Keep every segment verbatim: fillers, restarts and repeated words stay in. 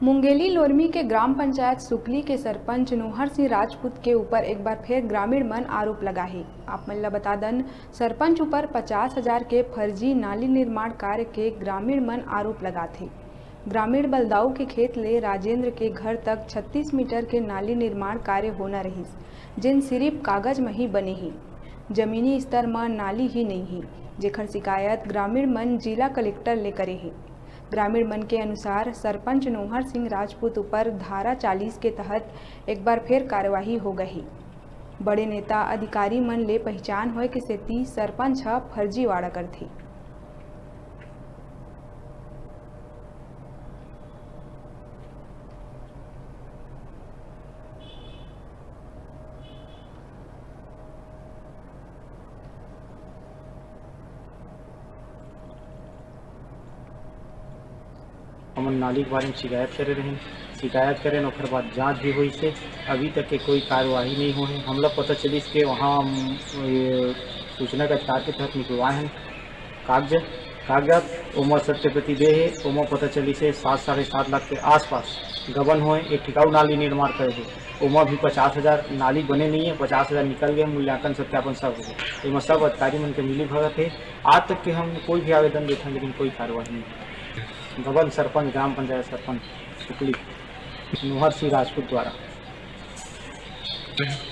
मुंगेली लोरमी के ग्राम पंचायत सुकली के सरपंच नोहर सिंह राजपूत के ऊपर एक बार फेर ग्रामीण मन आरोप लगाहे। आप मन ल बता दन, सरपंच ऊपर पचास हजार के फर्जी नाली निर्माण कार्य के ग्रामीण मन आरोप लगाथे। ग्रामीण बलदाऊ के खेत ले राजेंद्र के घर तक छत्तीस मीटर के नाली निर्माण कार्य होना रहिस, जेन सिरिफ कागज म ही बने हे। जमीनी स्तर म नाली ही नइ हे, जेखर शिकायत ग्रामीण मन जिला कलेक्टर ले करे हे। ग्रामीण मन के अनुसार, सरपंच नोहर सिंह राजपूत ऊपर धारा चालीस के तहत एक बार फेर कार्यवाही हो गही। बड़े नेता अधिकारी मन ले पहिचान होए के सेती सरपंच ह फर्जीवाड़ा करथे। हमन नाली के बारे में शिकायत करे रहेन, शिकायत करेन, ओकर बाद जांच भी होइस हे। अभी तक के कोई कार्यवाही नहीं होए हे। हमला पता चलिस के वहाँ, अम, ये सूचना के अधिकार के तहत निकलवाए हन कागज, कागजात, ओमा सत्य प्रति दे हे, ओमा पता चलिस हे सात, साढ़े सात लाख के आसपास गबन होए, एक ठिकाऊ नाली निर्माण करे हे, ओमा भी पचास हजार, नाली बने नहीं है, पचास हजार निकल गए, मूल्यांकन सत्यापन सब हो गए। एमा सब अधिकारी मन के मिली भगत हे। आज तक के हम कोई भी आवेदन देथन, लेकिन कोई कार्रवाई नहीं। गबन सरपंच, ग्राम पंचायत सरपंच सुकली, नोहर सिंह राजपूत द्वारा।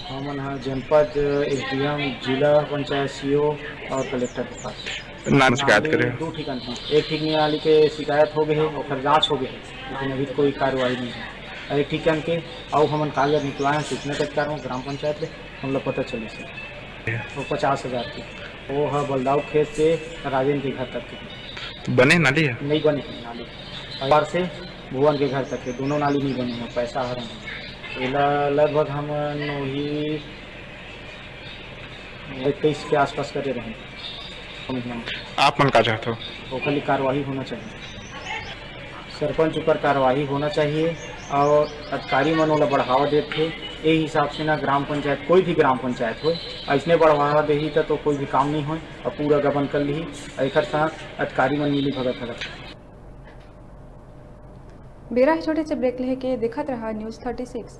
हमन ह जनपद, एसडीएम, जिला पंचायत सीईओ और कलेक्टर के पास। नाम शिकायत करे? दू ठिकान की, एक ठीक नाली के शिकायत हो गए हे, ओकर जांच हो गए हे, लेकिन अभी कोई कार्रवाई नहीं है। और एक ठिकान के अउ हमन कागज निकलवाए हैं सूचना के अधिकार में ग्राम पंचायत ले, हमला पता चलिस हे। वो पचास हजार के, वो ह बलदाऊ खेत से राजेंद्र के घर तक के। तो बने नाली है? नहीं बने है नाली। परिवार से भुवन के घर तक के दोनों नाली नहीं बने हैं, पैसा हर नहीं। एला लगभग हम वही इक्कीस के आसपास करे रहे। आप मन का चाहत हो? वो खाली कार्रवाई होना चाहिए, सरपंच ऊपर कार्रवाई होना चाहिए और अधिकारी मन ओला बढ़ावा देत हे। ए हिसाब से ना ग्राम पंचायत, कोई भी ग्राम पंचायत होए, अइसने बढ़ावा देही त तो कोई भी काम नहीं होए और पूरा गबन कर लिही। और एकर साथ अधिकारी मन मिली भगत हरत। बेरा हे छोटे से ब्रेक लेके, देखत रहा न्यूज़ थर्टी सिक्स।